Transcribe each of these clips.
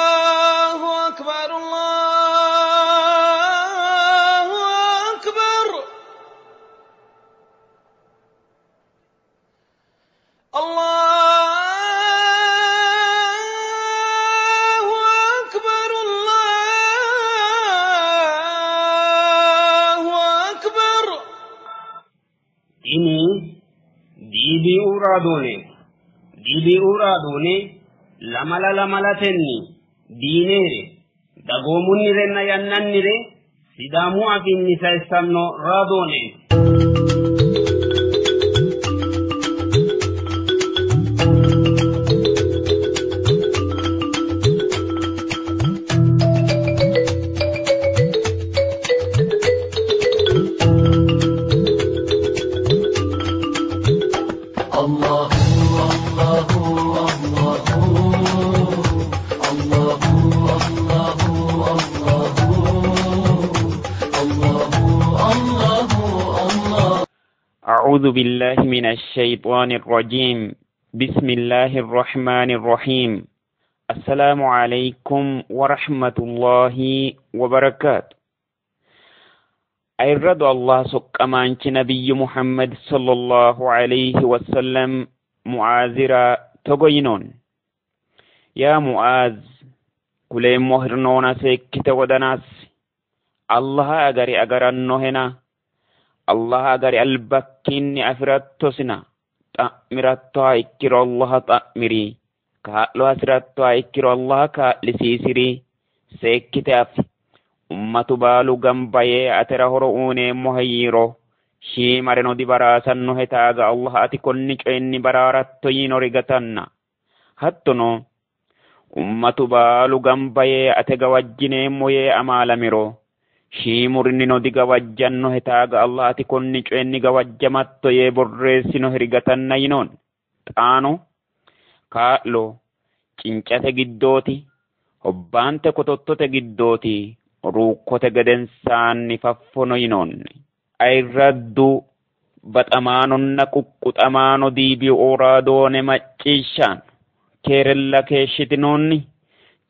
الله أكبر الله أكبر الله أكبر الله أكبر Tini DBU raadooneeti. DBU raadoone lamala lamalatenni diineere dagoomunnirenna yannannire Sidaamu afiinni sayissanno raadooneeti. أعوذ بالله من الشيطان الرجيم. بسم الله الرحمن الرحيم. السلام عليكم ورحمة الله وبركاته. أيرد الله سقمانች نبي محمد صلى الله عليه وسلم معاذرا تغينون يا معاذ كل مهرنونا سيكت ودناس الله أغري أغرنوهنا Allah agari albakkiinni afi'rattosina xa'mirattoha ikkiro Allaha xa'miri kaa'lo hasi'rattoha ikkiro Allaha kaa'lisiisiri seekkite afi ummatu baalu gamba yee atera horo uuneemmohe yiiro shiimareno dibaraasannohe taaga Allah ati konni coyinni baraaratto yiinori gatanna hattono ummatu baalu gamba yee ate gawajjineemmo yee amaalamiro shiimurinnino digawajjannohe taaga Allah ati konni coyinni gawajjamatto yee borreessinoheri gatanna yinoon xaano kaa'lo cincate giddooti hobbaante kotottote giddooti ruukkote gedensaanni faffono yinoonni ayirraddu baxamaanonna quqquxamaano DBO raadoone macciishshaan keerella keeshshitinoonni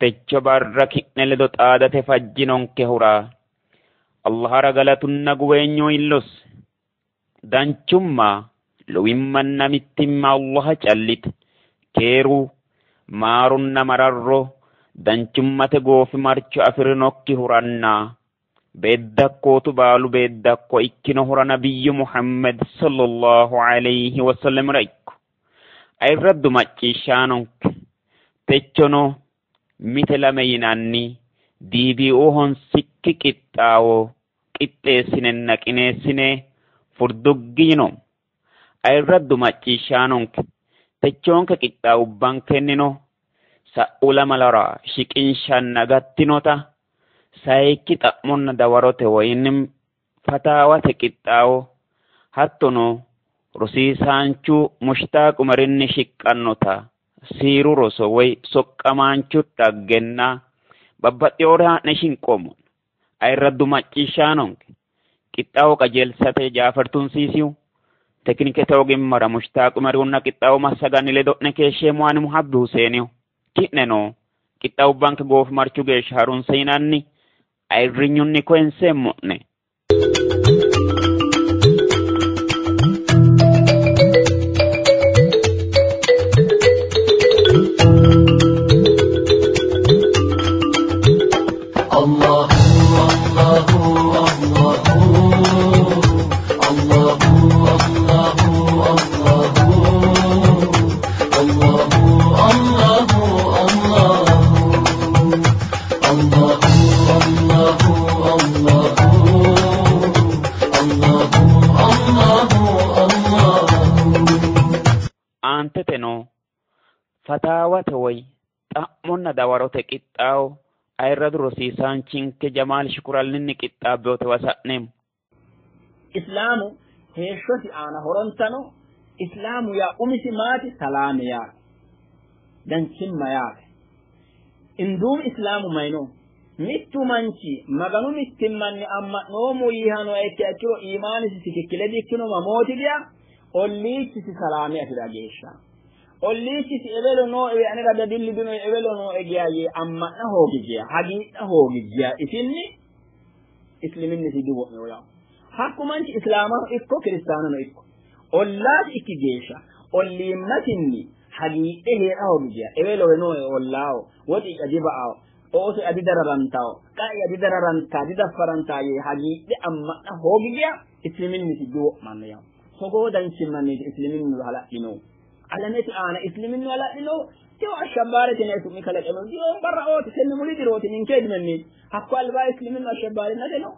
techo barra ki'ne ledo xaadate fajjinonkehura Allahara galatunna guweenyo illos danchumma lowimmanna mittimma Allaha callite keeru maarunna mararro danchummate goofimarcho afi'rinokkihuranna beeddakkootu baalu beeddakko ikkinohura nabiyyu Muhammad sallallahu alayhi wasallamira ikko ayirraddu macciishshaanonke techono mite lame yinanni DBO honsikki qixxaawo qixxeessinenna qineessine furduggi yino ayirraddu macciishshaanonke techoonke qixxaawubbankennino sa'u lamalara shiqinshanna gattinota sayikki xa'monna dawarote woyinim fataawate qixxaawo hattono rosiisaanchu Mushtaaq Umarinni shiqqannota siiru roso woy soqqamaanchu dhaggenna babbaxxewore haa'ne shinqoommo ayirraddu macciishshaanonke qixxaawo qajeelsate Jaafer Tunsiisihu tekinikete ogimmara Mushtaaq Umarihunna qixxaawo massaganni ledo'ne keeshsheemmo ani Muhabbi Huseenihu ki'neno qixxaawubbanke goofimarchu geeshsha harunse yinanni ayirrinyunni koyinseemmo'ne. Aanteteno fataawate woy xa'monna dawarote qixxaawo ayirradu rosiisaanchinke Jamaal Shukurallinni qixxaabbewotewa sa'neemmo. Islaamu heeshshosi aana horontano Islaamu yaa umisi maati salaame yaate danchimma yaate induum Islaamu mayino mittu manchi Maganu mittimmanni amma'noommo yiihano ikkiha ikkiro iimaanisi tikikkile dikkino mamooti diya olliichisi salaame afira geeshsha Olliichisi ewelo nooewe anera dadillu dinoe ewelo nooe geya yee amma'na hoogi geya hagiidha hoogi geya isinni isliminnisi diwo'meo yawo. Hakku manchi islaamano ikko kiristaanano ikko ollaasi ikki geeshsha olliimmasinni hagiidhe hee'ra hoogi geya ewelowe nooe ollaaho woxi'ya diba'aho ooso'ya didararantaho qa'ya didararantaa didaffarantaa yee hagiidhe amma'na hoogi geya isliminnisi diwo'manno yawo. Togoo danchimmanniiti isliminnu hala'linohu. Alamete aana isliminnu hala'linohu tewo ashabbaarete yinanni su'mi kalaqamino diroon barra'ooti tenne muli dirooti ninke idimenniiti hakko albaa isliminnu ashabbaarinate no.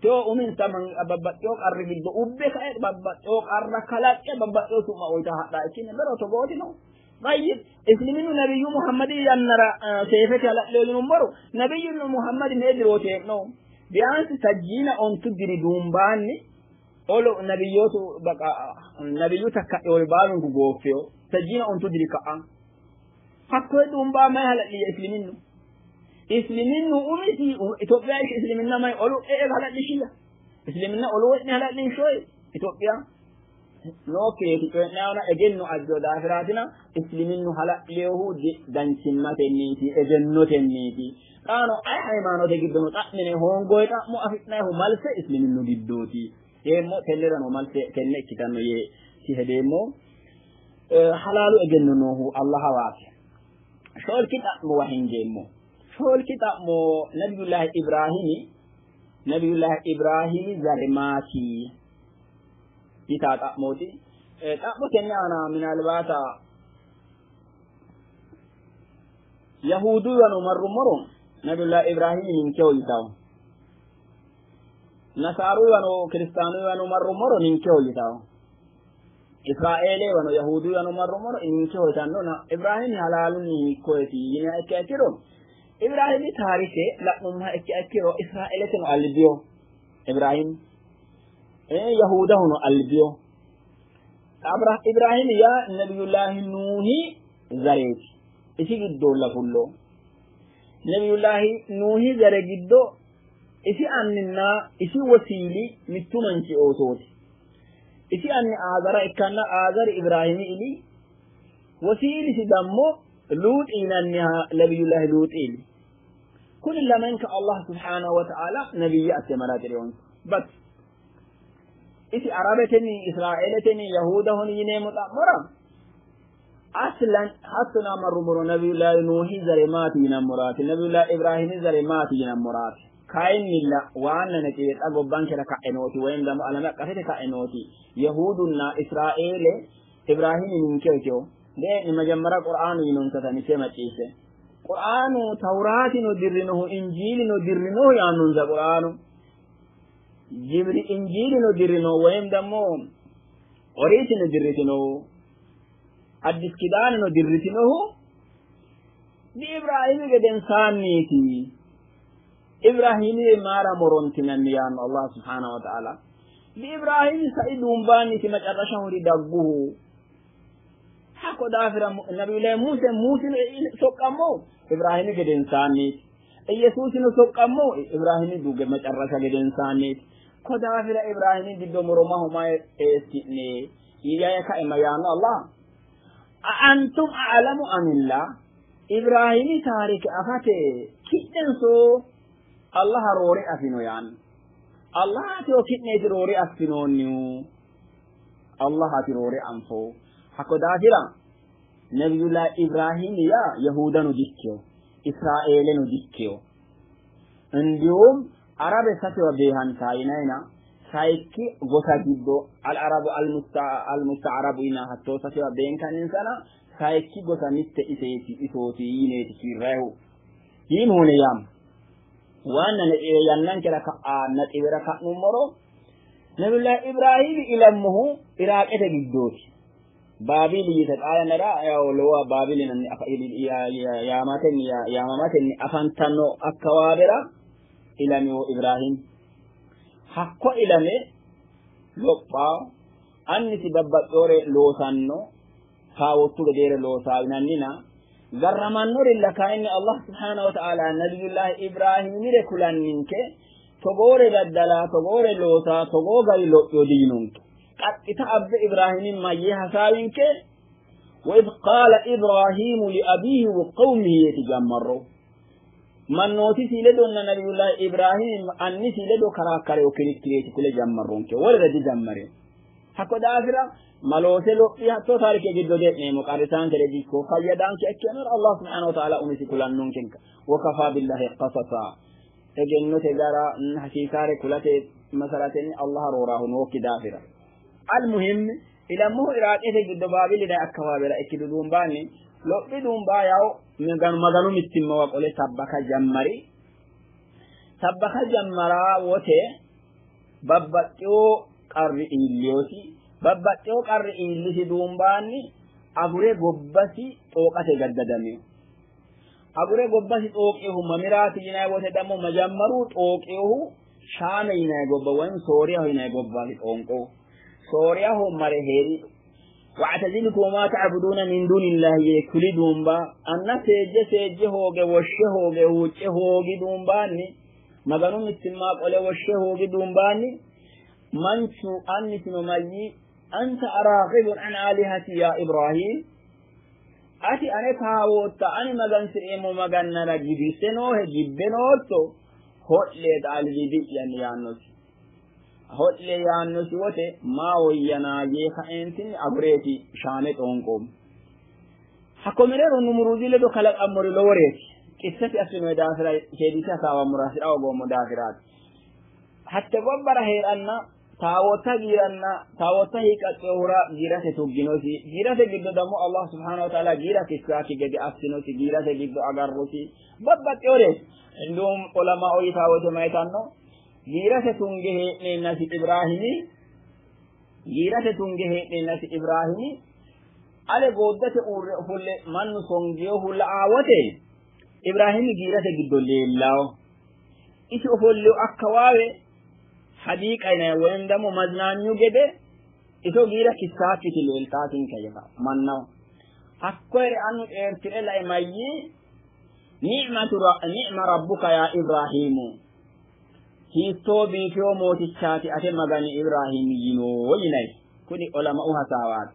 Tewo uminsa babbaxxewo qarri giddo ubbe ka'e babbaxxewo qarra kalaqqe babbaxxewo su'ma uyita hadhaa ikkinni bero togooti no. Tayyib isliminnu nabiyyu Muhammadi yannara seefete hala'lino yinummoro nabiyyu Muhammadi mee dirooti hee'nohu biyaansi sajjiina ontu diri duumbaanni olu nabiyyootu baqa nabiyyu takka'eori baalunku gooffeyo sajjiina ontu diri ka'a hakkoye duumbaa mayi hala'liya isliminnu isliminnu umisi Itophiya isliminna mayi olu e'e hala'lishiya isliminna olu we'ne hala'linshoyi Itophiya nookkireeti coyi'nayona egenno ajjo daafiraatina isliminnu hala'liyohu danchimmatenniiti egennotenniiti. Xaano aye hayimaanote giddono xa'mine hoongoye xa'mo afi'nayihu malse isliminnu giddooti yeemmo. Tennerano malse tenne ikkitanno yee dihedeemmo. Halaalu egenno noohu Allahawaati. Shoolki xa'mowa hingeemmo. Shoolki xa'mo Nabiyullahi Ibrahimi Nabiyullahi Ibrahimi zare maati yitaa xa'mooti. Xa'mo tenne aana minalbaata Yahuduwano marrummoro Nabiyullahi Ibrahimi ninkeho yitawo. Nasaaruwano Kiristaanuwano marrummoro ninkeho yitawo. Israeelewano Yahuduwano marrummoro ninkeho yitannona Ibrahimi halaalunni hiikkoyeti yiniha ikkiha ikkiro Ibrahimi taarike la'nummoha ikkiha ikkiro Israeeleteno albiyo Ibrahim Yahudahono albiyo. Ibrahimi yaa Nabiyullahi Nuuhi zareeti. Isi giddolla fullo. Nabiyullahi Nuuhi zare giddo isi anninna isi wosiili mittu manchi oosooti. Isi anni Aazara ikkanna Aazari Ibrahimi ili wosiilisi dammo Luuxi yinanniha Nabiyullahi Luuxi ili. Kuni lamenka Allah subhanahu wa ta'ala nabiyya asse maraxireyonsa. Bas isi Arabetenni Israeeletenni Yahudahoni yineemmo xa'mora aslan hattona marrummoro Nabiyullahi Nuuhi zare maati yinammoraati Nabiyullahi Ibrahimi zare maati yinammoraati. Kayinnilla waanna neciwe xa gobbankera ka'e nooti woyim dammo alame aqqafete ka'e nooti Yahudunna Israeele Ibrahimi ninkeho iteho dee'ni majammara Qur'aanu yinonsata mise macciishshe. Qur'aanu Tawraatino dirrinohu Injiilino dirrinohu yaannonsa Qur'aanu. Jibri Injiilino dirrinohu woyim dammo Oriitino dirritinohu Addis Kidaanino dirritinohu di Ibrahimi gedensaanniiti. Ibrahimi maara morontinanni yaanno Allah subhanahu wa ta'ala. Di Ibrahimi sai duumbaanniti macarrashaho dagguhu. Hakko daafira Nabiyullahi Muse Musino soqqammo Ibrahimi gedensaanniiti. Iyesuusino soqqammo Ibrahimi duge macarrasha gedensaanniiti. Ko daafira Ibrahimi giddo moromaho mayi eessi'ne yaye kae ma yaanno Allah. A antum a'lamu amillah Ibrahimi taarike afate ki'nenso Allah roore afino yaanno. Allahateo ki'neeti roore affinoonnihu. Allahati roore anfo. Hakko daafira Nabiyullahi Ibrahimi yaa Yahudano dikkeyo Israeeleno dikkeyo. Indihum Arabe sasewa beehantaa yinayina sayikki gosa giddo al-arabu al-musta'arabu yina hattoo sasewa beenkanninsana sayikki gosa mitte iseeti isooti yineeti kiirrayihu. Yiinhune yaam. Waanna yannankera ka'a naxiwera ka'nummoro Nabiyullahi Ibrahimi ilammohu Iraaqete giddooti. Baabili yite xaa yannara yaw lowoha Baabili yinanni yaamatenni yaamamatenni afantanno akkawaawera ilamiwo Ibrahim. Hakko ilame lophawo annisi babbaxxewore loosanno taawottu gedeere loosaa yinannina garramannorilla kayinni Allah subhanahu wa ta'ala Nabiyullahi Ibrahimire kulanninke togoore daddala togoore loosa togoo gari lophiyo diyinonke. Qaxxita abbe Ibrahimi mayyee hasaawinke وإذ قال إبراهيم لأبيه وقومه يتجمروا mannootisi ledonna nabiyullahi ibrahim annisi ledo karakkarewo kirikkireeti kule jammarronke wolere dijammare hakko daafira maloose lophi hatto taarike giddo de'neemmo qarrisaankere dikko fayyadaanke ikkenor allah subhanahu wataala umisi kulannonkenka wakafa billahi qasasa egennote gara hasiisaare kulate masaratenni allah rooraahu nookki daafira almuhim ilammohu iraaqete giddo baabilina akkawaabera ikkitu duumbaanni lophi duumbaa yaw maganu mittimmawa qole sabbaka jammari sabbaka jammaraa wote babbaxxiwo qarri iilliyoosi babbaxxiwo qarri iillisi duumbaanni agure gobbasi xooqate gaddadame agure gobbasi xooqihu mamiraati yinayi wote dammo majammaru xooqihu shaame yinayi gobba woyim sooriyaho yinayi gobbaati xoonqo sooriyaho mare heeri واعتزلكم وما تعبدون من دون الله يكل دومبا أن سيجي سيجي هوغي وشه هوغي وچه هوغي دومباني مغانو متما قولي وشه هوغي دومباني منشو أني سنمي أنت أراغب عن آلهتي يا إبراهيم أتي أنا تاوتا أني مغان سرئمو مغان نرى جبسنوه جبنوتو هؤلي تعالي يعني يانوسي hoɗle yaannosi wote maa woyyanaa yee ka'eentinni agureeti shaame xoonqoom hakko mereero numuruuzi ledo kalaqammori loworeeti qissasi assinoe daafira seedisi hasaawammora hasira ogoommo daafiraati hatte gobbara hee'ranna taawotta giiranna taawotta hiiqaxxeohura giirate tugginosi giirate giddo dammo allah subhanahu wataala giira kissaaki gede assinosi giirate giddo agarrosi babbaxxeoreeti indum ulamaa o yitaa wote mayitanno giirate tunge hee'neennasi ibraahimi giirate tunge hee'neennasi ibraahimi ale gooddate uurre ofolle mannu songeyohu la'aa wote ibraahimi giirate giddo leellawo isi ofolleyo akkawaawe hadiiqa yinayi woyim dammo maznaanyu gede iso giira kissaakkiti leeltaatinka yeta mannaho hakkoyere annu xeertire lae mayyi ni'ma rabbuka yaa ibraahimu hiittoo biifewo mootichaati ate magani ibraahimi yinoo yinayi kuni olama'u hasaawaati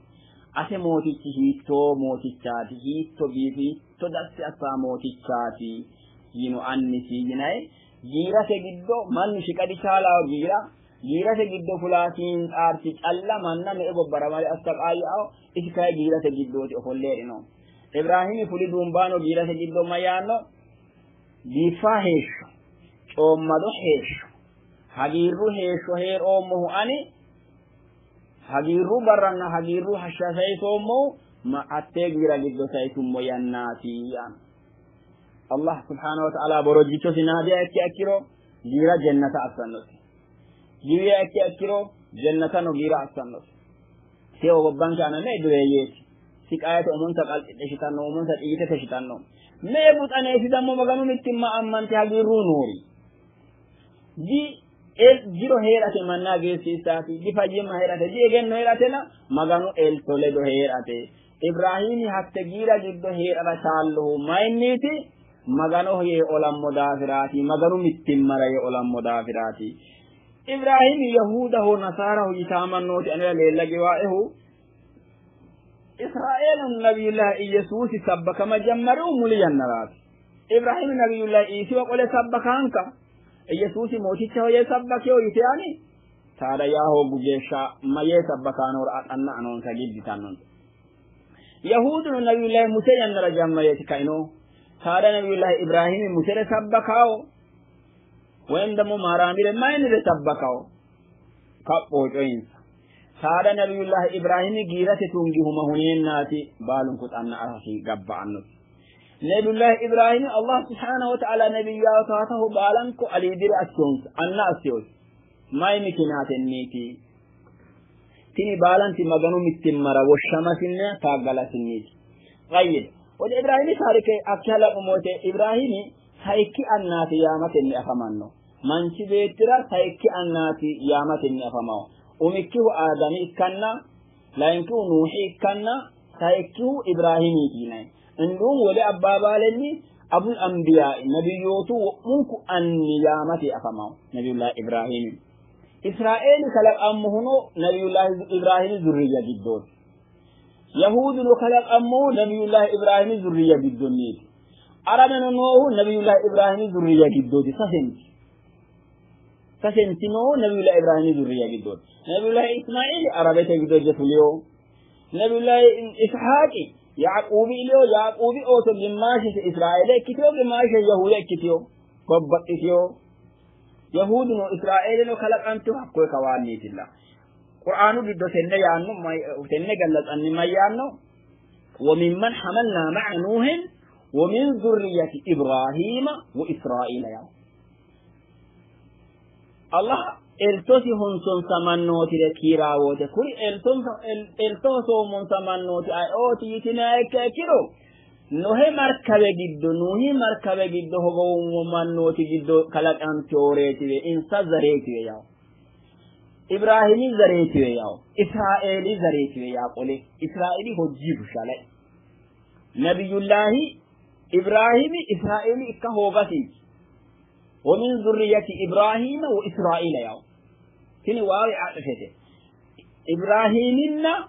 ate mootichi hiittoo mootichaati hiitto biifi hiitto dassi assaa mootichaati yino annisi yinayi giirate giddo mannu shiqadi chaalaawo giira giirate giddo fulaatiin xaarti calla manna me'e gobbara mare assaqaayya'o isi kayi giirate giddooti ofolleedhino ibraahimi fuli duumbaano giirate giddo mayyaanno biiffaa heeshsho coommado heeshsho hagiirru heeshsho hee'roommohu ani hagiirru barranna hagiirru hashsha sayisoommohu ma hattee giira giddo sayisummo yannaati yaanno allah subhanahu wa ta'ala borojjichosi naadiya ikki akkiro giira jennata assannosi giwiya ikki akkiro jennatano giira assannosi sewo gobbanke ana me dureeyyeeti siqaayete umonsa qalxidhe shitanno umonsa xiitete shitanno me buxaneesi dammo maganu mittimma ammante hagiirru noori di jiro hee'rate manna geessiisaati di fayyimma hee'rate di egenno hee'ratena maganu elto ledo hee'rate ibrahiimi hatte giira giddo hee'rara chaallohu mayinniiti maganoho yee olammo daafiraati maganu mittimmara yee olammo daafiraati ibrahiimi yahudaho nasaaraho yitaamannooti anera leella giwaaehu israa'eelu nabiyullahi iyesuusi sabbakama jammarihu muli yannaraati ibrahiimi nabiyullahi iisiwa qole sabbakaanka iyesuusi mootichaho yee sabbakeyo yite ani taada yaa hooggu geeshsha ma yee sabbakaanora axanna anoonsa gidditannonsa yahuduno nabiyullahi muse yannara jammareeti kaino taada nabiyullahi ibrahimi musere sabbakawo woyim dammo maaraamire mayinire sabbakawo kaphoo coyinsa taada nabiyullahi ibrahimi giirate tungihuma huneennaati baalunku xanna asasi gabba'annosi nabiyullahi ibrahimi allah subhanahu wataala nabiyyaataataho baalanko aliidire assiyonsa anna assiyosi mayi mikinaatenniiti tini baalanti maganu mittimmara woshshamasinna taaggalasinniiti tayyib wode ibrahimi taarike akki halaqumoote ibrahimi sayikki annaati yaamatenni afamanno manchi beettira sayikki annaati yaamatenni afamawo umikkihu aadami ikkanna layinkihu nuuhi ikkanna sayikkihu ibrahimiiti yinayi እንዲሁም ወደ አባባለኒ አቡል አንቢያ ነቢዮቱ wo'munku anni yaamate afamawo nabiyullahi ibrahimi israa'eeli kalaqammohuno nabiyullahi ibrahimi zurriya giddooti Yahuduno kalaqammohu Nabiyullahi Ibrahimi zurriya giddonniiti. Arabeno noohu Nabiyullahi Ibrahimi zurriya giddooti. Sasenti sasenti noohu Nabiyullahi Ibrahimi zurriya giddooti. Nabiyullahi Ismaili Arabete giddo hige fulino. Nabiyullahi Ishaaqi Yaaquubi ilino. Yaaquubi ooso gimmaashese Israeele ikkitino, gimmaashe Yahuda ikkitino, babbaxxitino. Yahuduno Israeeleno kalaqantino hakkoye kawaanniitilla. Qur'aanu giddo tenne yaanno, tenne gallatsanni mayyaanno? وممن حملنا مع نوح ومن ذرية إبراهيم وإسرائيل يا الله eltosi honsonsamannotire kiiraawote kuri elto soomonsamannoti ayeooti yitinayi ikka ikkiro Nohe markawe giddo, Nuhi markawe giddo hogowummo mannooti giddo kalaqantioreetiwe, insa zareetiwe yawo. Ibrahimi zareetiwe yawo. Israa'eeli zareetiwe yaa qole. Israa'eeli hojii bushalai. Nabiyullaahi Ibrahimi Israa'eeli ikka hoogasiiti. ومن ذرية إبراهيم وإسرائيل yawo. Tini waawi adhitete. Ibrahimina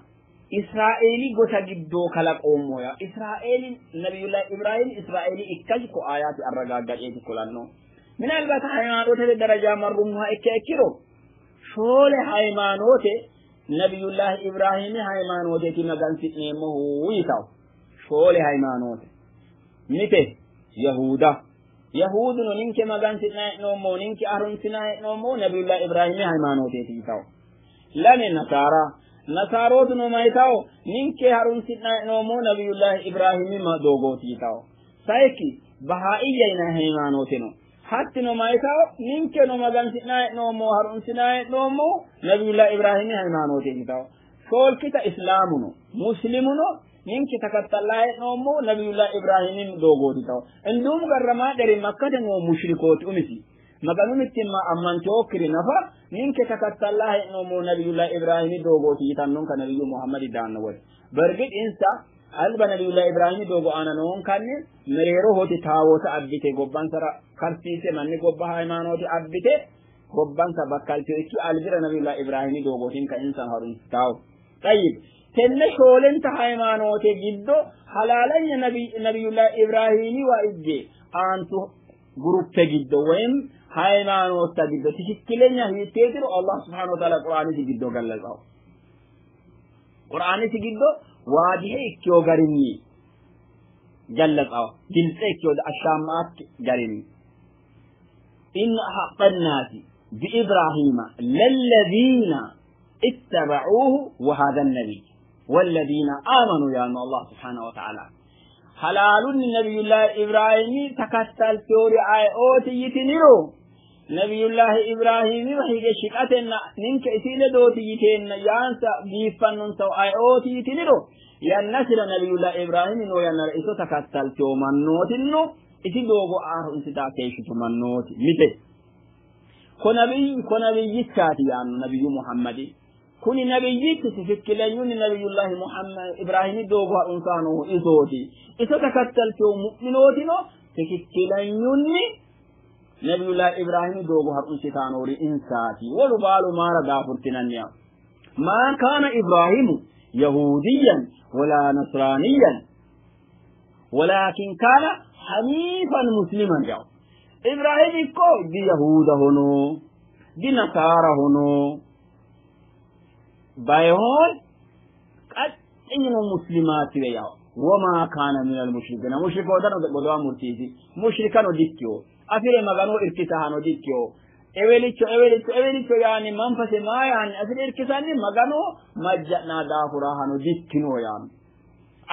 Israa'eeli gosa giddoo kalaqoommo yaa. Israa'eeli Nabiyullahi Ibrahim Israa'eeli ikkasi ko ayaati arragaaggaceeti kulanno. ምናልባት ሃይማኖት ደረጃ marrummoha ikke ikkiro shoole ሃይማኖት Nabiyullahi Ibrahimi ሃይማኖቴቲ magansi'neemmohu yitawo. Shoole ሃይማኖት mite Yahuda. Yahuduno ninke magansi'na hee'noommohu, ninke harunsina hee'noommohu Nabiyullahi Ibrahimi ሃይማኖቴቲ yitawo. Lame Nasaara. Nasaarotuno mayitawo? Ninke harunsi'na hee'noommohu Nabiyullahi Ibrahimi doogooti yitawo. Sayikki Bahaa'iyya yinanni ሃይማኖት ነው። Hattino mayitawo? Ninkeno magansi'na hee'noommohu, harunsina hee'noommohu Nabiyullahi Ibrahimi ሃይማኖቴ yitawo. Shoolkita Islaamuno Muslimuno ninke takattallaa hee'noommohu Nabiyullahi Ibrahimi doogooti yitawo. እንዲሁም garramaa dheri makkate noo mushrikooti umisi Maganu mittimma ammantookkiri nafa ninke takattallaa hee'noommohu Nabiyullahi Ibrahimi doogooti yitannonka Nabiyyu Muhammadi daanno wote. በእርግጥ insa alba Nabiyullahi Ibrahimi doogo aana noonkanni mereerohoti taawoota abbite gobbansara karsiise manni gobba ሃይማኖት abbite gobbansa bakkaltio ikki albira Nabiyullahi Ibrahimi doogootinka insa harunsitawo. ጠይብ tenne shoolenta ሃይማኖት giddo halaalanya Nabiyullahi Ibrahimiwa higge aantu guruppe giddo ወይም ሃይማኖት giddo ትክክለኛ hiitteetiro Allah subhanahu wa ta'ala Qur'aanisi giddo gallatsawo. Qur'aanisi giddo waadihe ikkiyo garinni gallatsawo. Giltse ikkiyo ashaammaakki garinni. إن أحق الناس بإبراهيم للذين اتبعوه وهذا النبي والذين آمنوا يا الله سبحانه وتعالى. حلال النبي الله إبراهيم تكتل توري آيوتي يتنيرو نبي الله إبراهيم وحيد شقتنا ننك إسيل دوتي يتن يانسا بيفنن سو آيوتي يتنيرو يا نسل نبي الله إبراهيم نو يا نرئيسو تكتل تو منوتنو إسي دوغو آرو انستا كيشتو منوتي متى ko nabiyyichaati yaanno Nabiyyu Muhammadi. Kuni nabiyyichi tikikkilanyunni Nabiyullahi Muhammad Ibrahimi doogo harunsaanohu isooti. Iso takattaltewo mu'minootino tikikkilanyunni Nabiyullahi Ibrahimi doogo harunsitaanori insaati. Wolu baalu maara daafurtinanniya. ما كان إبراهيم يهوديا ولا نصرانيا ولكن كان حنيفا مسلما ያው ኢብራሂም እኮ di yahuda ሆኖ di nasara ሆኖ ባይሆን ቀጥይኖ ሙስሊማት ያው ወማ ካነ ሚነል ሙሽሪኪን ሙሽሪኮታno godowa murtiisi mushrikano dikkiyo afire Magano irkisahano dikkiyo ewelicho ewelicho ewelicho yaani manfase maa yaani afire irkisanni Magano majja'na daafurahano dikkino yaanno.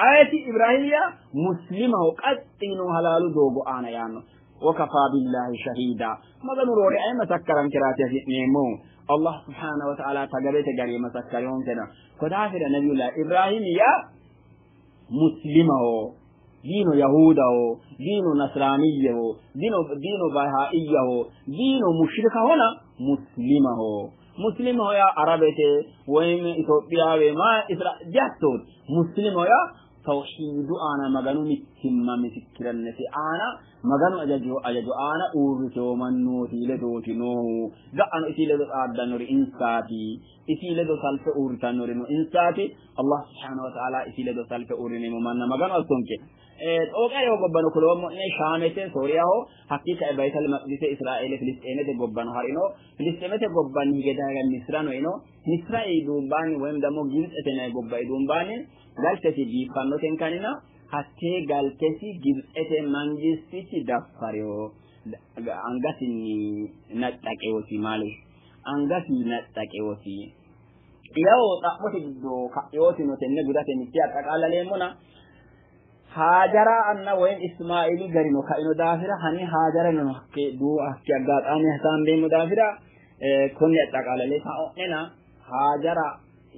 Ayeti Ibrahim yaa muslimaho qaxxino halaalu doogo aana yaanno. وكفى بالله شهيدا maganu roore ay masakkaran kiraati hasi'neemmohu Allah subhanahu wa ta'ala tagalete gari masakkariyoonkena ko daafira Nabiyullah Ibrahim yaa muslimaho diino yahudaho diino nasraniyyaho diino bahaa'iyyaho diino mushrikahona muslimaho. Muslimaho yaa Arabete ወይም Itoophiyawe maa isra dihattooti. Muslimaho yaa tawhiidu aana Maganu mittimma misikkirannesi aana Maganu ajajo aana uurritewo mannooti ledooti noohu. Ga'ano isi ledo xaaddannori insaati, isi ledo salfe uurritannorino insaati. Allah subhanahu wa ta'ala isi ledo salfe uurrineemmo manna Maganu assonke. Xooqe gobbano kuloommo'ne, Shaamete, Sooriyaho, hakkii kae Baytal Maqdise, Israeele, Filisxeemete gobbano harino. Filisxeemete gobbanni hige daye Misrano ino. Misra duumbaani woyim ደግሞ Gibtsete nayi gobba duumbaani galtesi biiffannotenkanina hattee galtesi Gibtsete mangistichi daffarewo, angasinni naxxaqewosi, maale angasi naxxaqewosi. Yawo xa'mote giddo ka'yootino tenne gudate mitte axxaqaalaleemmona, Haajara anna woyim Ismaa'ili garino kaino daafira hani Haajarano hakke du hakke aggaxaami hasaambeemmo daafira konne axxaqaalale sa'o'nena. Haajara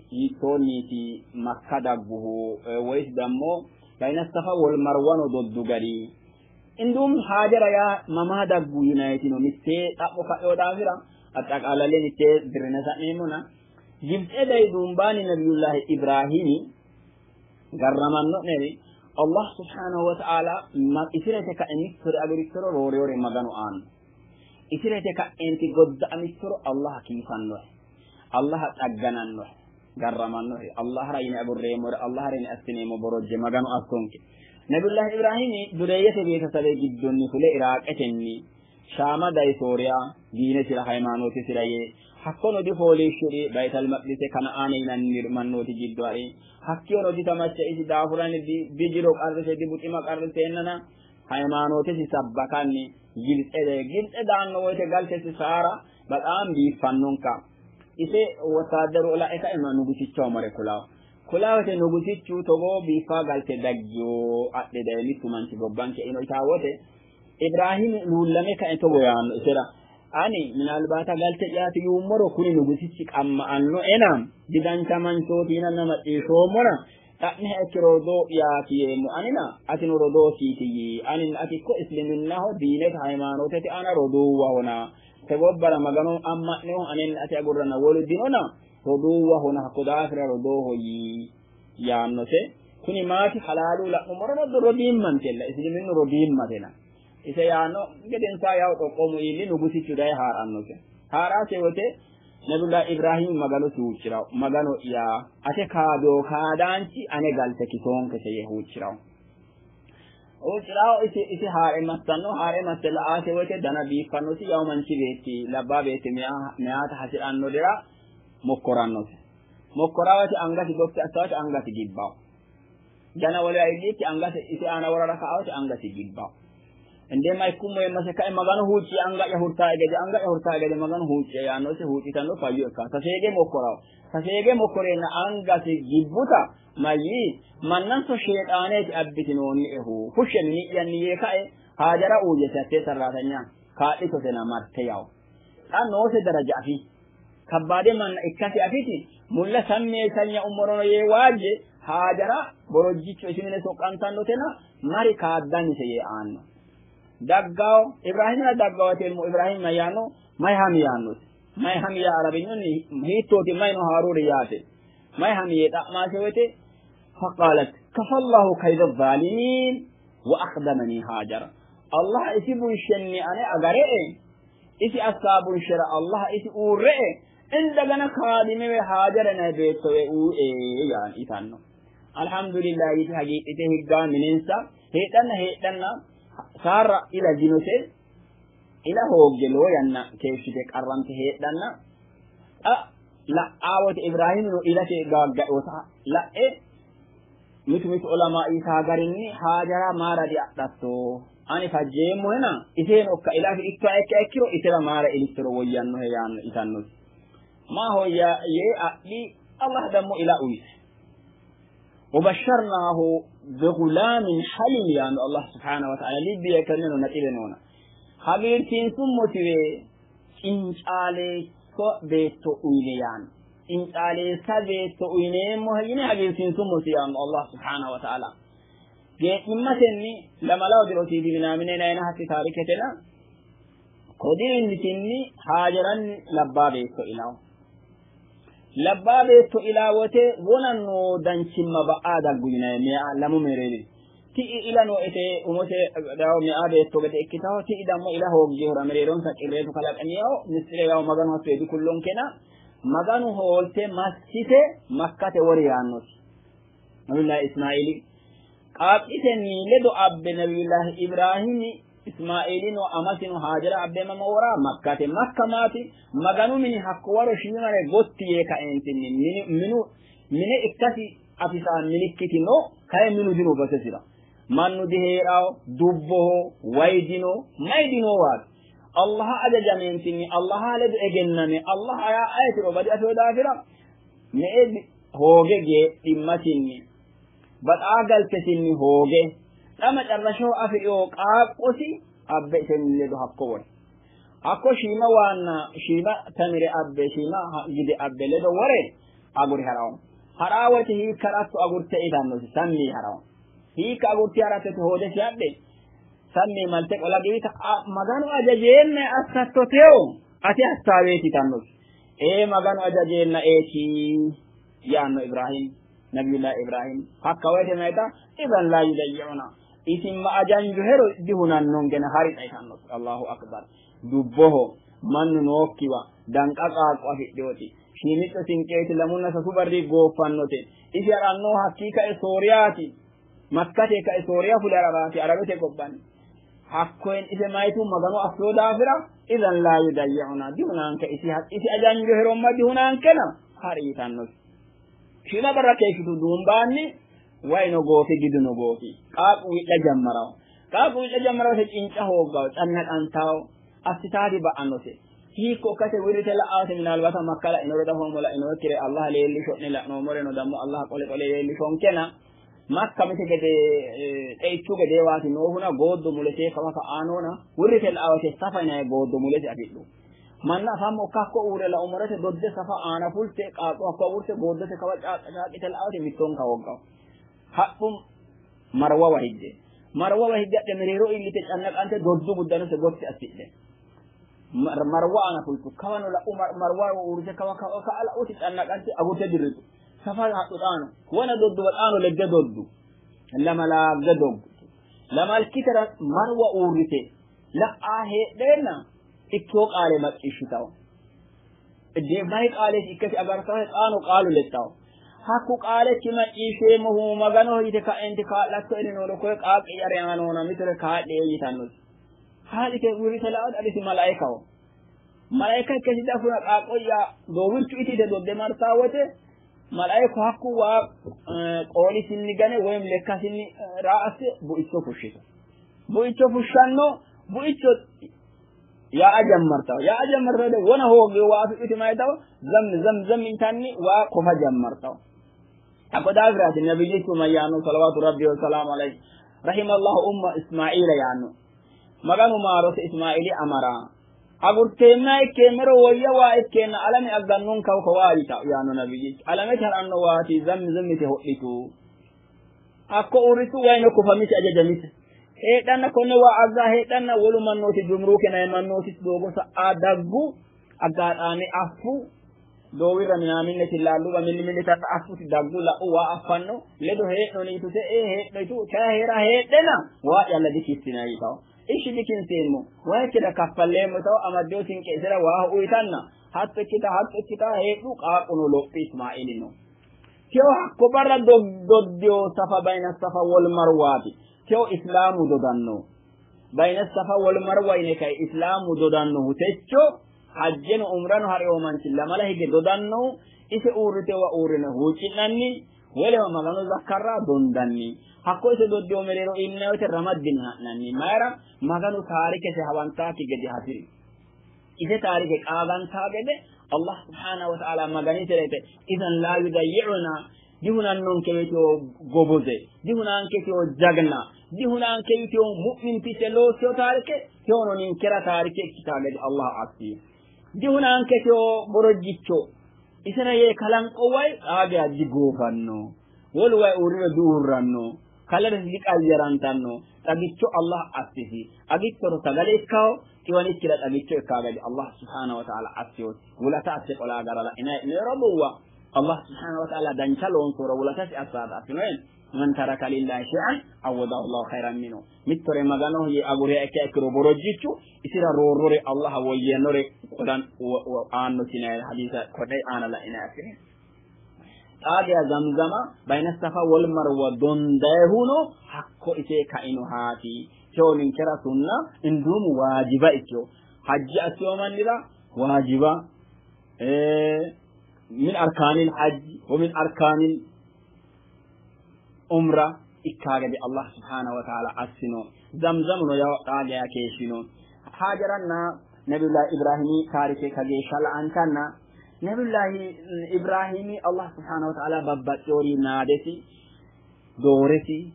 hiittoonniiti Makka dagguhu, woyis dammo bayna Safa wol Marwano doddu gari indum Haajara yaa mamaa daggu yinayitino mitte xa'mo ka'eo daafira axxaqaalale mitte dirrine sa'neemmona. Gibxe dayi duumbaani Nabiyullahi Ibrahimi garramanno'neri Allah subhanahu wa ta'ala isirete ka'e mittore agurittoro roorewore Maganu aanno. Isirete ka'eenti godda'amittoro Allah kiisannohe, Allah xagganannohe. Garramannohe Allahra yine agurreemmore, Allahra yine assineemmo borojje Maganu assonke. Nabiyullahi Ibrahimi dureeyyete beetesabe giddonni fule Iraaqetenni Shaama dayi, Sooriya diinesira hayimaanootesira yee hakkono difooliishshiri Bayital Maqdise Kana'aane yinanni mannooti giddo hari. Hakkiyono ditamache, isi daafuranni dijiro qarrise, dibuxima qarriseennana hayimaanootesi sabbakanni Gibtse dayi. Gibtse daanno woyte galtesi Saara bexaam biiffannonka. Ise wotaaddaru la'e kae nugusichaho mare kulawo. Kulawote nugusichu togoo biiffaa galte daggiyo adhe daye mittu manchi gobbanke ino itaa wote Ibrahim luullame kae togo yaanno isera: ani minalbaata galte'yaati yuummoro kuni nugusichi qamma'annoena, didancha manchooti yinanna macciishshoommona, xa'miha ikkiro rodoo'yaati yeemmo, anina atino rodoosiiti yii. Aninna ati ikko isliminnaho diinete hayimaanootete aana roduuwahona, te gobbara Magano amma'neho anenna ati agurranna wolu dinona, roduuwahona, hakko daafira rodooho yii yaannose. Kuni maati halaalu la'nummorono rodiimmantella isliminnu rodiimmatena ise yaanno. Gedensaa yawo xoqqoomu iilli nugusichu daye haa'rannose. Haa'raase wote Nabiyullah Ibrahim Maganosi huuccirawo: Magano'ya, ate kaadoo kaadaanchi ane galte kisoonkese yee huuccirawo. Huuccirawo isi haa're massanno. Haa're masse la'aase wote dana biiffannosi. Yawo manchi beetti labbaa beetti meyaata hasi'ranno dira mokkorannose. Mokkorawate angasi gotti assawate angasi gibbawo. Gana wole iillikki angasi isi aana worara ka'awate angasi gibbawo. Indema ikkummo yemmase kae Maganu huucci, anga'ya hurtaa gede, anga'ya hurtaa gede Maganu huucce yaannose. Huuccitanno, fayyo ikka. Saseege mokkorawo. Saseege mokkoreenna angasi gibbuta mayyii: mannanso sheexaaneeti abbitinoonniehu, fushshe mini'yanni yee kae Haajara uuyese, hattee sarraatanya kaa'litosena marte yawo. Xa noose daraja afi, kabbaade manna ikkasi afiti mulla sammeessanya ummorono yee waajje Haajara borojjicho isi mine soqqantannotena mari kaaddannise yee aanno. Daggawo Ibrahimira daggawateemmo. Ibrahim mayyaanno? May hami yaannosi. May hami yaa arabinyunni hiittooti, mayno haaruuri yaate. May hami yee xa'maase woyte faqaalat kafallahu kayda zaalimiin wa akhdamanii Haajara. Allah isi bunshenni ane agare'e, isi assaa bunshera Allah isi uurre'e indagana kaadimewe Haajara nayi beettowe uu'e yaan itanno. Alhamdulillah yite hagiidhite higgaa. Minensa heedhanna heedhanna Saara ila dinose. Ila hoogge lowo yanna keeshshite qarrante heedhanna xa la'aa wote Ibrahimino ilate gaaggaeota la'e mitu mitu olamaa isaa garinni Haajara maara diadhatto, ani fajjeemmohena, iseeno okka ila afidhittoha ikka ikkiro isera maara ilittoro woyyannohe yaanno itannosi. Maahoyya yee adhi. Allah dammo ila uyise. وبشرناه بغلام حليم يعني الله سبحانه وتعالى لبي يكنن نتيبنونا hagiirsiinsummotiwe cincaaleesso beetto uyine yaanno, cincaaleessa beetto uyineemmohe yine hagiirsiinsummosi yaanno Allah subhanahu wa ta'ala. Geedhimmatenni lamalawo dirosiiti minaamine nayina hatti taariketena kodirinnitinni Haajaranni labbaa beetto ilawo. Labbaa beetto ilaa wote wonanno danchimma ba'aa daggu yinayi lamu mereeri Ti'i ila nooete umose yawo mea beetto gede ikkitaho, ti'i dammo ila hoogihura mereeronsa qirreetu kalaqamiyaho mistire yawo Maganu hatto yee dikullonkena Maganu hoolte massite Makkate wori yaannosi. Nabiyullahi Ismaili qaaqqisenni ledo abbe Nabiyullahi Ibrahimi Ismailino amasino Haajara abbe mama wora Makkate. Makka maati? Maganu mini hakko waro shiimare gotti yee kaeentinni minu mine ikkasi afisaa milikkiti no, kayi minu dino basesira. Mannu dihee'rawo, dubboho, wayi dino, mayi dinowaati. Allaha ajajameentinni Allaha ledo egenname Allaha yaa ayetiro badi afino daafira me''e hooge geedhimmasinni baxaa galtesinni hooge xa macarrashaho afi'riyo qaaqqosi abbe isenni ledo hakko wori. Hakko shiima waanna shiima tamire abbe shiima gide abbe ledo wore aguri ha'rawo. Ha'raa woyte hiikka ha'ratto agurte itannosi sammi yee ha'rawo. Hiikka agurte ha'ratto yite hoodesi hadhe sammi malte qola giwita Maganu ajajeenna assatto teyo ate hassaaweeti yitannosi. Ee Maganu ajajeenna eeti yaanno Ibrahim Nabiyullah Ibrahim. Hakka woyte mayita idan laa yudayyi'una isimma ajanjuhero dihunannonkena harixa yitannosi. Allahu akbar. Dubboho mannu nookkiwa danqa qaaqqo afidhewoti shiimicco sinqeeti lamunna sasu barri gooffannote. Isi ha'rannohu hakkii kae Sooriyaati. Makkate kae Sooriya fule ha'raraati Arabete gobbanni. Hakkoen ise mayitu Maganu affino daafira idan laa yudayyi'una dihunanke isi isi ajanjoheromma dihunaankena ha'ri yitannosi. Shiima barra keeshshitu duumbaanni wayino goofi giduno goofi. Qaaqqu wi'la jammarawo. Qaaqqu wi'la jammarawo ise cinca hooggawo cannaqantawo assitaati ba'annose. Hiikko ikkase wirrite la'aate minaalbata Makka la'inore dafoommo la'inokkire Allah leellisho'ne la'noommoreno dammo Allah qole qole leellishonkena Makka mite gede xeichu gedeewaati noohuna gooddo mulese kawa ka'aa noona wirrite la'aate safa yinanni gooddo mulese afidhu. Manna afammo ikka hakko uurre laummorete dodde safa aana fulte qaaqqo hakko agurte gooddote kawa caaqqa caaqqite la'aate mittonka hooggawo. Hadhu Marwawa higge. Marwawa higge hadhe mereero iillite cannaqante doddu guddanose gotti assidhe. Marwa aana fultu. Kawano la'u Marwa uurrite kawa kawa ka'a la'uti cannaqante agurte dirritu. Safa hadhu xaano. Wona dodduwa xaano ledde doddu. Lamalaagge doggu. Lamalkitera Marwa uurrite la'aa heedheenna ikkeo qaale macciishshitawo. Mayi qaaleeti ikkasi agartawo xaano qaalu lexxawo. Hakku qaalekki macciishsheemmohu Maganoho yite ka'enti kaa'lattoeri nooro koye qaaqqi'ya reyaanoona mitore kaa'lie yitannosi. Kaa'lite wirrite la'ote adhiti malaikaho. Malaika ikkasi dafuna qaaqqo'ya doowirchu iti yite dodde martaa wote malaiku hakku waa qoolisinni gane woyim lekkasinni raa asse buicho fushshito. Buicho fushshanno buicho yaa'a jammartawo. Yaa'a jammartawo wona hoogge waa afidhuti mayitawo zam zam zam yitanni waa kofa jammartawo. Hakko daafiraati nabiyyichu mayyaanno salawaatu rabbi wa salaamu alayhi rahimallahu umma Ismaila yaanno. Maganu maarose Ismaili amara. Agurteenna ikkeemmero woyya waa ikkeenna alame aggannonkahu kowaa yita yaanno nabiyyichu. Alamete ha'ranno waati zammi zammi yite hodhitu. Hakko uurritu wayino kofamisi ajajamise. Heedhanna konne waa aggaa heedhanna wolu mannooti jumruuke yinanni mannooti doogo sa'aa daggu aggaaxaame affu doowirra minaaminne tillaalluba milli milli yitanna affuti daggu la'u waa affanno ledo hee'noni yituse ee hee'no yitu kayi hee'ra heedhena waa'yalla dikissinanni yitawo. Ishshi dikinseemmo wayikkira kaffalleemmo yitawo amaddeo sinqe isera waaho uyitanna hatto ikkita hatto ikkita heedhu qaaqquno lophi Ismailino. Teo hakko barra doddeo safa bayna safa wol marwaati. Teo Islaamu dodanno. Bayna safa wol marwa yine kai Islaamu dodannohu techo hajjeno umrano ha'reo manchi lamala hige dodannohu ise uurritewa uurrine huucci'nanni wolewa Magano zakkarra dondanni. Hakko ise doddeo mereero iillinanni woyte ramaddine ha'nanni. Mayira Maganu taarikese hawantaakki gede hasiri. Ise taarike qaagantaa gede Allah subhanahu wa ta'ala Maganisere yite idan laa yudayyi'una dihunannonke yiteo goboze, dihunanke yiteo jagna, dihunanke yiteo mu'mintiche loosseo taarike teono ninkera taarike ikkitaa gede Allah assi. Dihunanke yiteo borojjicho isera yee kalanqo way xaa geya digoofanno. Wolu way uurriro diuurranno. Kaleresi diqayyarantanno. Xagicho Allah assisi. Agittoro sagale ikkawo, xiwanikkira xagicho ikkaa gede Allah subhanahu wa ta'ala assiyosi. Wulata asse qolaa gara la'inanni hee'noyi roduuwa Allah subhanahu wa ta'ala dancha loonsoro wulatasi assaata assinoe. Man taraka lillahi shay'an awwadahu Allahu khayran minhu. Mittore Maganoho yee aguriha ikkiha ikkiro borojjichu isira roorrore Allah woyyannore qolan aannosi yinanni hadiisa konne aana la'inanni affine. Xaa geya Zamzama bayna Safa wol Marwa dondayihuno hakko ise kainohaati. Tewo ninkera sunna induumu waajiba ikkiyo. Hajji assiyo mannira waajiba min arkaanil hajji wa min arkaanil umra ikkaa gede Allah subhanahu wa ta'ala assino. Zamzamuno yawo xaa geya keeshshino. Haajaranna Nabiyullahi Ibrahimi taarike kageeshsha la'antanna Nabiyullahi Ibrahimi Allah subhanahu wa ta'ala babbaxxewori naadesi dooresi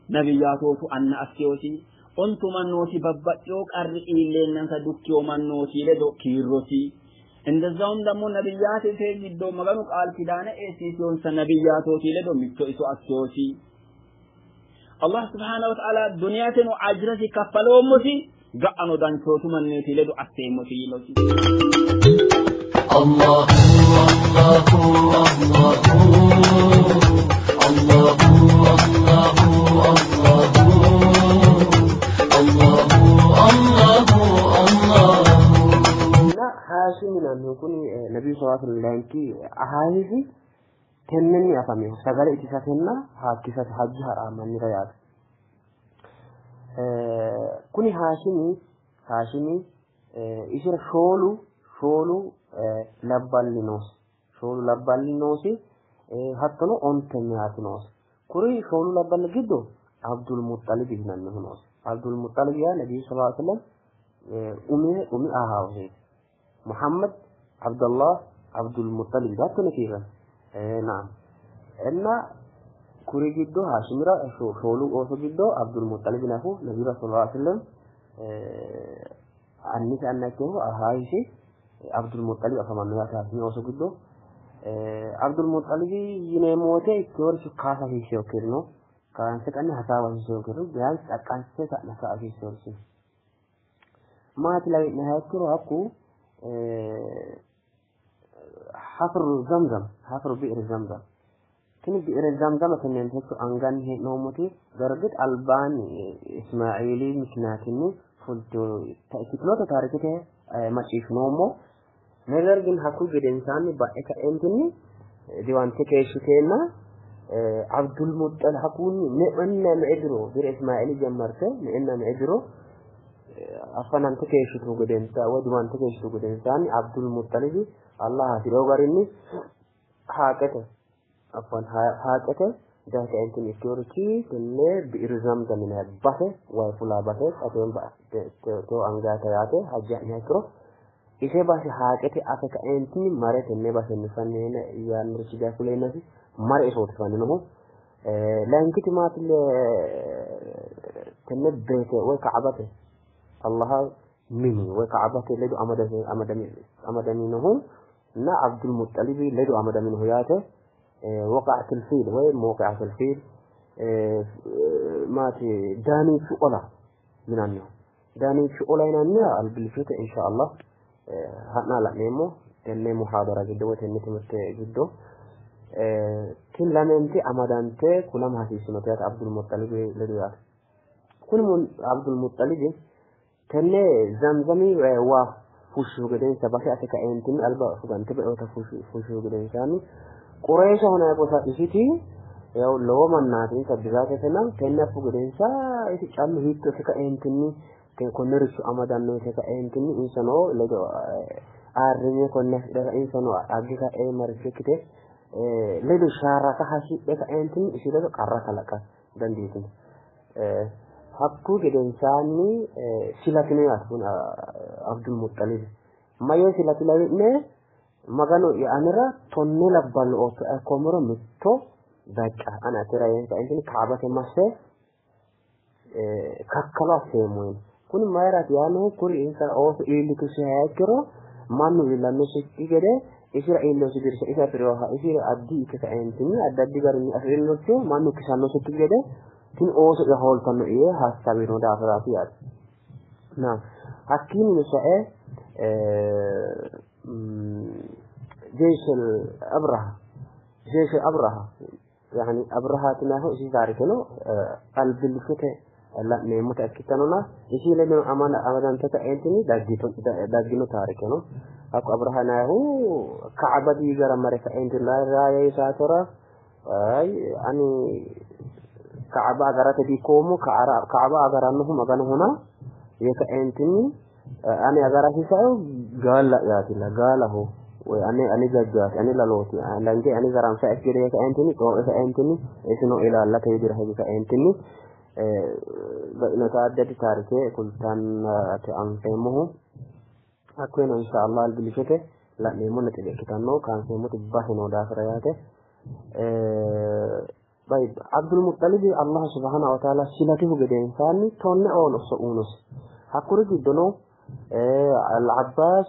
nabiyyaatootu anna assiyosi ontu mannooti babbaxxewo qarri iilleennansa dukkiyo mannooti ledo kiirrosi እንደዛውም ደግሞ ነብያት giddo Maganu ቃል ኪዳነ eessiisiyonsa nabiyyaatooti ledo mitto iso assiyosi Allah subhanahu wa ta'ala duniyateno ajrasi kaffaloommosi ga'ano danchootu mannooti ledo asseemmosi yiinosi. الله الله الله الله الله الله الله እና Haashim yinannihu kuni Nabiyu sallallahu alaihi wasallam layinki ahaahisi tennenni afaminohu sagale itisatenna haakkisate hajju ha'raa mannira yaate. Kuni Haashimi isira shoolu labballi noosi. Shoolu labballi noosi, hattono onte meyaati noosi. Kuri shoolu labballi giddo Abdul Muxxalib yinannihu noosi. Abdul Muxxalib yaa Nabiyu sallallahu alaihi wasallam umi ahaawuseeti. Muhammad Abdullah Abdul Muxxalib hattono kiirranni. Naam. እና kuri giddo Haashimira shoolu ooso giddo Abdul Muxxalib yinannihu Nabiyu sallallahu alaihi wasallam annisi anna ikkinohu ahaahisi Abdul Muxxalib afamanno yaate Haashimi ooso giddo. Abdul Muxxalib yineemmo woyte ikkeworicho kaasa hasiisseyokkiri no. Kaanse ka'ne hasaawa hasiisseyokkiri ቢያንስ xaqqanse ka'ne hasaawa hasiisseyokkiri maati lawi'nayiha ikkiro hakku hafru Zamzam hafru bi'ri Zamzam tini bi'ri Zamzam tenneenti anganni hee'noommoti በእርግጥ albaanni Ismaa'eeli miknaatinni fultino ikkitinota taarikete macciishshinoommo. ነገር ግን hakkuyi gedensaanni ba'e ka'eentinni diwante keeshshiteenna Abdul Muxxalib hakkunni me'enna me'e diro bire Ismaa'eeli jammarte me'enna me'e diro affanante keeshshitu gedensa woy diwante keeshshitu gedensaanni Abdul Muxxalib Allah hasi'rino garinni haaqete afwan haaqete daye kaeentinni ikkinorichi tenne bi'ri Zamzam yinanni base wayi fulaa base xateyo angayite yaate hajji ha'niha ikkiro ise base haaqete afe kaeentinni mare tenne basenni fanni yaannorichi daye kuleennasi mare isooti fanninohu. Layinkiti maati tenne beete woy Ka'abate Allah mini woy Ka'abate ledo amadaminohu እና Abdul Muxxalib ledo amadaminohu yaate. Waqa'atul fiil woy mawqi'atul fiil maati daaniichu ola yinanniho. Daaniichu ola yinanniha albillichote insha Allah ha'na la'neemmo tenne muhaadara giddo woy tenne timirte giddo. Tini lamenti amadante kulama hasiissinote yaate Abdul Muxxalib ledo yaate. Kuni Abdul Muxxalib tenne Zamzami waa fushshihu gedensa base ate kaeentinni alba fugante ba'inota fushshihu gedensaanni Qureeshaho yinanni gosa isiti yaw lowo mannaati insa bizaatesena tenne affu gedensa isi callu hiitto ikke kaeentinni konnericho amadanno yite kaeentinni insano ledo ayirrinye konne afidhara insano agge ka'e maricho ikkite ledo shaarraka hasidhe kaeentinni isi ledo qarra kalaqa dandiitino. Hakkuyi gedensaanni silatino yaate kuni Abdul Muxxalib. Mayyee silati lawi'ne Maganu anera tonne labballo oottoe ikkoommero mitto bacca ani atera yee kaeentinni Kaabate masse kakkalo asseemmo yiino. Kuni mayiraati yaannohu kuri insa ooso iillitusiha ikkiro mannu iillannosikki gede isira iillinosi dirsha isi afi'rinoha isira addi ikke kaeentinni addi addi garinni afi'rinoricho mannu kisannosikki gede tini ooso'ya hooltanno yee hassawino daafiraati yaate. Na hakkiinnino sae Jeysh Abraha Jeysh Abraha Yani Abrahaati yinannihu isi taarikeno albillichote la'neemmota ikkitannona isi ledo amadante ka'eentinni daggino taarike no. Hakku Abraha yinannihu Kaaba diigara mare ka'eentinni raayee saatora ay ani Kaaba agarate diikkoommo, Kaaba agarannohu Maganohona yee ka'eentinni ani agara hasiissaehu gaalla'yaatilla, gaalaho woy ane ane jajjaati, ane lalooti, lange ane zaransaekki gede yee ka'eentinni xooqe ka'eentinni isino ilaallate widira hige ka'eentinni bainota addi addi taarike kultannate anfeemmohu. Hakkoyeno insha Allah albillichote la'neemmo nexibe ikkitanno kaanseemmoti base noo daafira yaate. طيب عبد المطلب الله سبحانه وتعالى silatihu gedensaanni 10 ooso uyinosi. Hakkuri giddono Al-Abbaas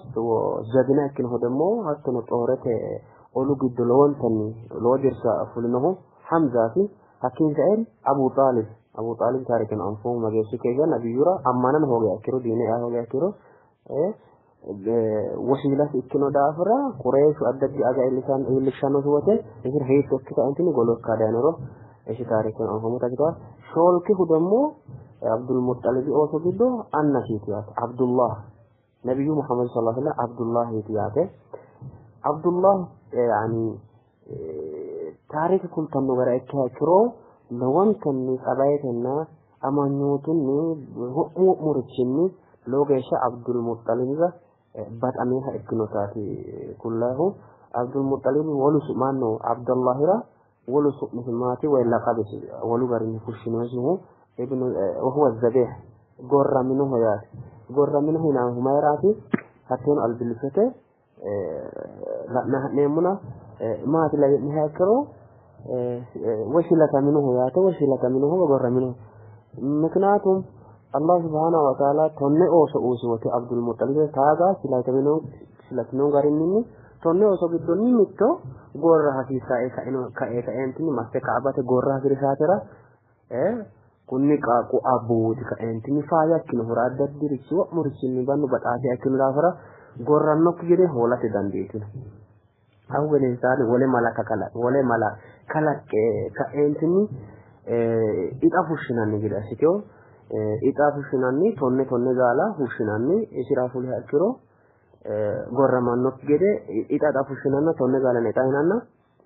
jagina ikkinohu ደግሞ hattono xoorete olu giddo lowontanni lowo dirsa fulinohu Hamzaati. Hakkiin ka'een Abu Xaalib, Abu Xaalib taarikeno anfoommo mageeshshi geeshsha nabiyyura ammanama hoogiha ikkiro diine ea hoogiha ikkiro wosiilasi ikkino daafira Qureeshu addi addi aga iillishshannosi wote isira hiitto ikke kaentinni golo ikka dayinoro isi taarikeno anfoommota ikkitawo. Shoolkihu ደግሞ Abdul Muxxalibi ooso giddo annasiiti yaate, Abdullah, nabiyyu Muhammad sallallahu alaihi wasallam Abdullahiiti yaate. Abdullah yani taarike kultanno gara ikkiha ikkiro lowontanni tsabayetenna amanyootunni wo'mu wo'murichinni lowo geeshsha Abdul Muxxalibira baxaminoha ikkinotaati kullannihu. Abdul Muxxalibi wolu su'manno Abdullahira wolu su'misi maati woy laqabisi wolu garinni fushshinoyisihu ibnu huwa zabih, gorraminoho yaate. Gorraminoho yinannihu mayiraati? Hatteeno albillichote la'nanni ha'neemmona maati lawi'niha ikkiro woy silataminoho yaate, woy silataminoho woy gorraminoho. Miknaatum Allah subhanahu wa ta'ala 10 ooso uyisi wote Abdul Muxxalibira taaga silatino garinni 10 ooso giddonni mitto gorra hasiissae kae kaeentinni masse Kaabate gorra hasiri saatera kunni qaaqqu abbuuti kaeentinni faayya ikkinohura addi addirichi wo'murichinni mannu baxaasiha ikkino daafira gorrannokki gede hoolate dandiitino. Hakku gedensaanni wole mala wole mala kalaqqe ka'eentinni ixa fushshinanni gede assitewo. Ixa fushshinanni 10 10 gaala fushshinanni isira fuliha ikkiro gorramannokki gede ixa ixa fushshinanna 10 gaala ixa yinanna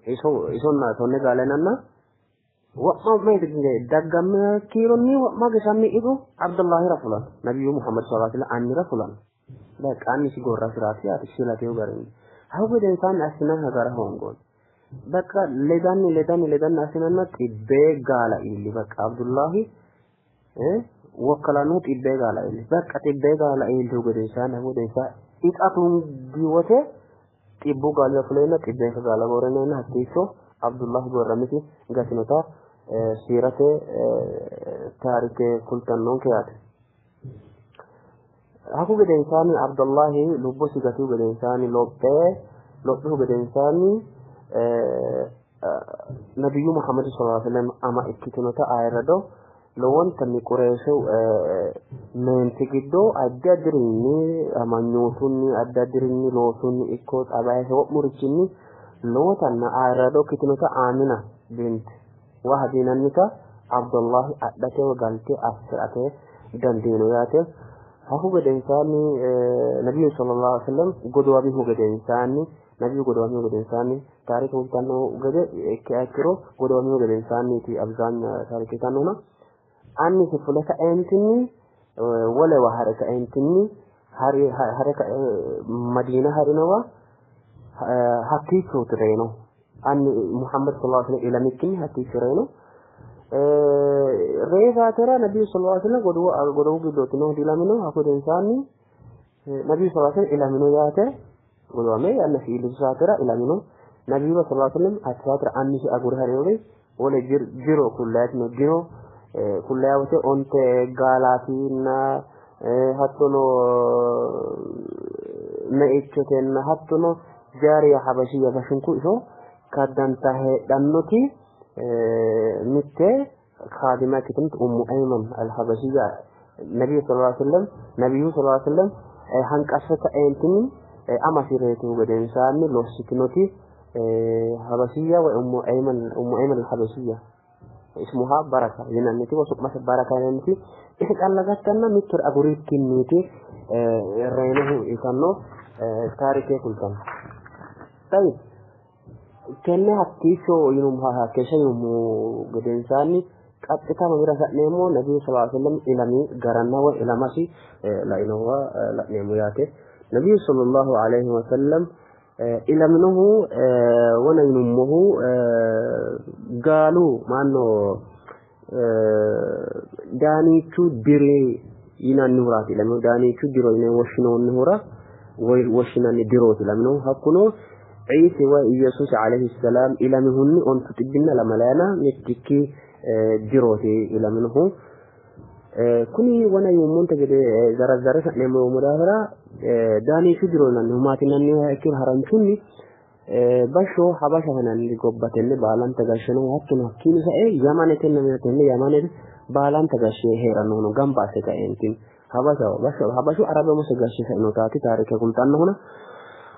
isonna 10 gaala yinanna wo'ma wo'ma daggamme kiironni wo'ma gesammi ixu Abdullahira fulanno, nabiyyu Muhammad sallallahu alaihi wasallam annira fulanno. በቃ annisi gorrasiraati yaate silatewo garinni. Hakku gedensaanni assinanni gara hoongoonni. በቃ ledanni ledanni ledanni assinanna 100 gaala iilli. በቃ Abdullahi wokkalannohu 100 gaala iilli. በቃ 100 gaala iillihu gedensaanni hakku gedensaanni ixa tungi wote 100 gaalira fuleenna 100 gaala gorrineenna hakkiicho Abdullahi gorramisi gatinota siirate taarike kultannonke yaate. Hakku gedensaanni Abdullahi lubbosi gatihu gedensaanni lophe lophihu gedensaanni nabiyyu Muhammad sallallahu alaihi wasallam ama ikkitinota ayirrado lowontanni Qureeshu meenti giddo addi addirinni amanyootunni addi addirinni loosunni ikko xabayese wo'murichinni lowotanna ayirrado ikkitinota Amina bint Wahab yinannita Abdullahi adhate woy galte assi'rate dandiino yaate. Hakku gedensaanni nabiyyu sallallahu alaihi wasallam godowamihu gedensaanni nabiyyu godowamihu gedensaanni taarike kultanno gede ikkiha ikkiro godowamihu gedensaanniiti abzaanya taarike yitannohuna annisi fule kaeentinni wolewa hare kaeentinni hare Madiina harinowa hakkiichooti reyinohu. Anni Muhammad sallallahu alaihi wasallam ilamikkinni hakkiicho reyino. Ree saatera nabiyyu sallallahu alaihi wasallam godowu giddooti noohu diilamino. Hakku gedensaanni nabiyyu sallallahu alaihi wasallam ilamino yaate godowame yannasi iillitu saatera ilamino. Nabiyyu sallallahu alaihi wasallam hatte saatera annisi agure harinori wole jiro kullaayiti jiro kullaaya wote 10 gaalaatinna hattono meichotenna hattono jaariya habashiyya bashinku iso kaddanta heedhannoti mitte kaadima ikkitinoti Ummu Ayman al-Habashiyya nabiyyu sallallahu alaihi wasallam nabiyyu sallallahu alaihi wasallam hanqaffe ka'eentinni amasi reyituhu gedensaanni lossitinoti Habashiyya woy Ummu Ayman Ummu Ayman al-Habashiyya ismuha Baraka yinanniti woy su'mase Baraka yinanniti ise calla gattanna mittore agurikkinniiti reyinohu yitanno taarike kultanno. Tayyib tenne hakkiicho yinummo hakkeeshsha yinummo gedensaanni qaxxita mamira sa'neemmo Nabiyu sallallahu alaihi wasallam ilami garanna woy ilamasi lainohuwa la'neemmo yaate. Nabiyu sallallahu alaihi wasallam ilaminohu wona yinummohu gaalu maanno daaniichu diri yinannihuraati ilaminohu daaniichu diro yine woshshinoonnihura woy woshshinanni dirooti ilaminohu hakkuno Ciisi woy Iyesuusi alayhi salaam ilamihunni ontu xibbinna lamalayina mittikki dirooti ilaminohu. Kuni wona yuummonte gede zarazare sa'neemmo yoommo daafira daaniichu diro yinannihu maati yinanniha ikkiro haranchunni bashsho Habasha yinanni gobba tenne baalanta gashshe noohu hattono hakkiino sae Yamanetenna tenne Yamane baalanta gashshe hee'rannohuno gamba asse kaeentinni Habashaho bashsho Habashu Arabe umose gashshe sainotaati taarike kultannohuna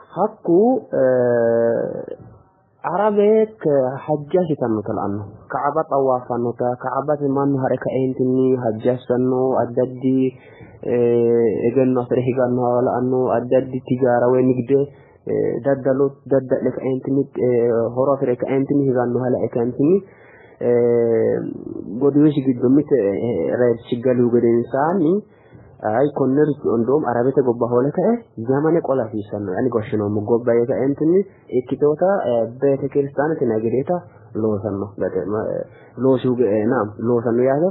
hakku Arabe hajja assitannota la'anno Kaaba xawaaffannota Kaabate mannu ha're kaeentinni hajja assanno addi addi egenno afi're higannoha la'anno addi addi tijaara woy nigde daddalo dadda'le kaeentinni horo afi're kaeentinni higannoha lae kaeentinni godowisi giddo mitte reerchi galihu gedensaanni ayi konnericho ondoom Arabete gobba hoole kae Yamane qola hasiissanno ani goshshinoommo gobba yee kaeentinni ikkitoota beetekiristaanete nagedeeta loosanno loosihu naam loosanno yaate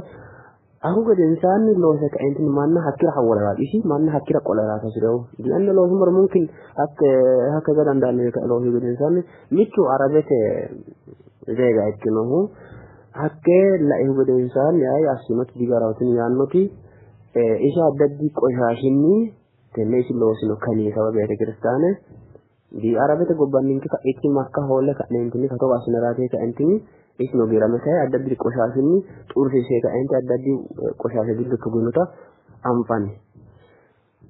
Aku gedensaanni loose kaeentinni manna hakkira hawwalaraati isi manna hakkira qolaraati hasi'rehu dianna loosumoro mumkin hakke hakka ga dandaanno yee kae loosihu gedensaanni mittu Arabete zeega ikkinohu hakke laihu gedensaanni ayi assinoti digaraho tini yaannoti isi addi addi qoshaashinni tenne isi loosino kaniisa woy beetekiristaane di Arabete gobbanni ninke ka'iichi Makka hoolle ka'neentinni togo assinaraati yee kaeentinni isino giirame kae addi addi qoshaashinni xursiisee kaeenti addi addi qoshaasha giddo tuginota anfanni.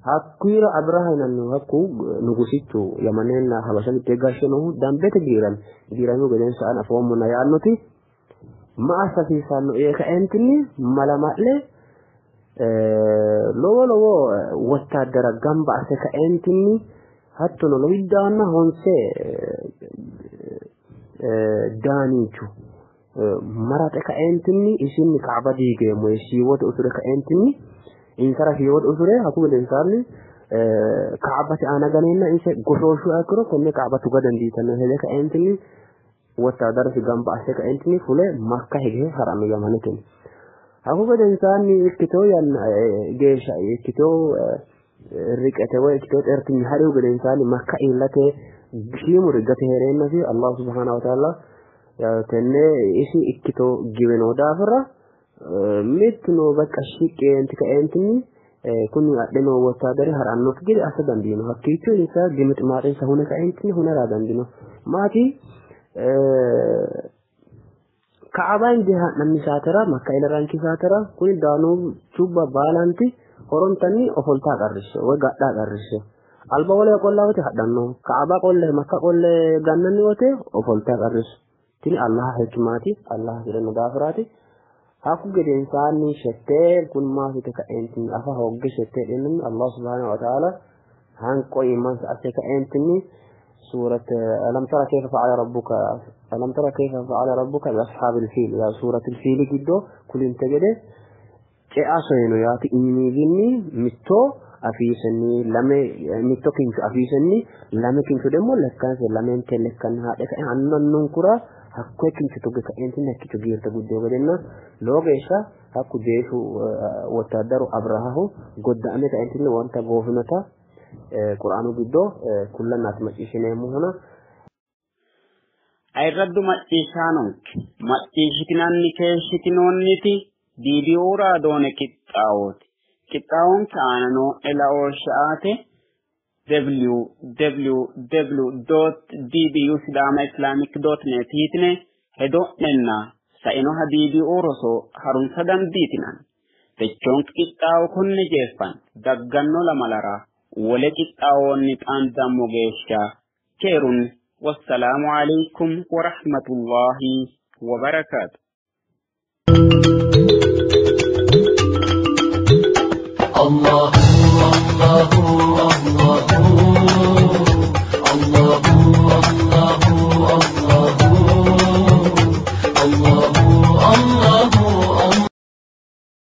Hakkuyira Abraha yinannihu hakku nugusichu Yamanenna Habasha mittee gashshe noohu dambete giirame giiramihu gedensaanni afoommona yaannoti ma assa hasiissanno yee kaeentinni mala ma'le lowo lowo wottaaddara gamba asse kaeentinni hattono lowiddaanna honse daaniichu maraxe kaeentinni isinni Kaaba diigeemmo yee siiwote usure kaeentinni insara siiwote usure hakku gedensaanni Kaabate aana ganeenna insa goshooshshuha ikkiro tenne Kaaba tuga dandiitanno hede kaeentinni wottaadarasi gamba asse kaeentinni fule Makka hige ha'ranno Yamanetenni. Hakku gedensaanni ikkitino yanna geeshsha ikkitino riqete woy ikkitino xeertinye ha'rihu gedensaanni Makka iillate shiimuri gate hee'reennasi Allah subhanahu wa ta'ala tenne isi ikkito giwe noo daafira mittuno bakka shiqqi yeenti kaeentinni kuni adhe noo wottaadari ha'rannokki gede assa dandiino. Hakkiicho insa gimiximaaxensa hune kaeentinni hunara dandiino. Maati Ka'aba hinge ha'nanni saatera Makka ila ranki saatera kuni daanu chubba baalanti horontanni ofolta qarrisse woy gadha qarrisse alba wolewa qolla wote hadhanno Ka'aba qolle Makka qolle gannanni wote ofolta qarrisse tini Allaha hikmaati Allaha hasi'ranno daafiraati hakku gedensaanni shette kun maafite ka'eentinni afa hoogge shette hedheenna Allah subhanahu wa ta'ala hanqo iimansa asse ka'eentinni سورة ألم ترى كيف فعل ربك ألم ترى كيف فعل ربك بأصحاب الفيل يا سورة الفيل جدو كل انت جده cea soyino yaate imiiginni mitto afiisenni lame mitto kincho afiisenni lame kincho ደግሞ lekkanse lamente lekkanni haadhe ka'e annu annunkura hakkoye kincho tugge ka'eentinni hakkicho giirte guddino gedenna lowo geeshsha hakku jeeshu wottaaddaru Abrahahu godda'ame kaeentinni wonta goofinota Qur'aanu giddo kullannaati macciishshineemmohuna. Ayirraddu macciishshaanonke macciishshitinanni keeshshitinoonniti DBU raadoone qixxaawooti. Qixxaawonke aana noo'ne laooshshe aate www.dbusidamaislamic.net yitine hedo'nenna sainoha DBU roso harunsa dandiitinanni. Techoonke qixxaawo konne jeeffanno. Dagganno lamalara wole qixxaawonni xaandammo geeshsha keerunni. Wassalaamu alaykum wa rahmatullahi wa barakaatu.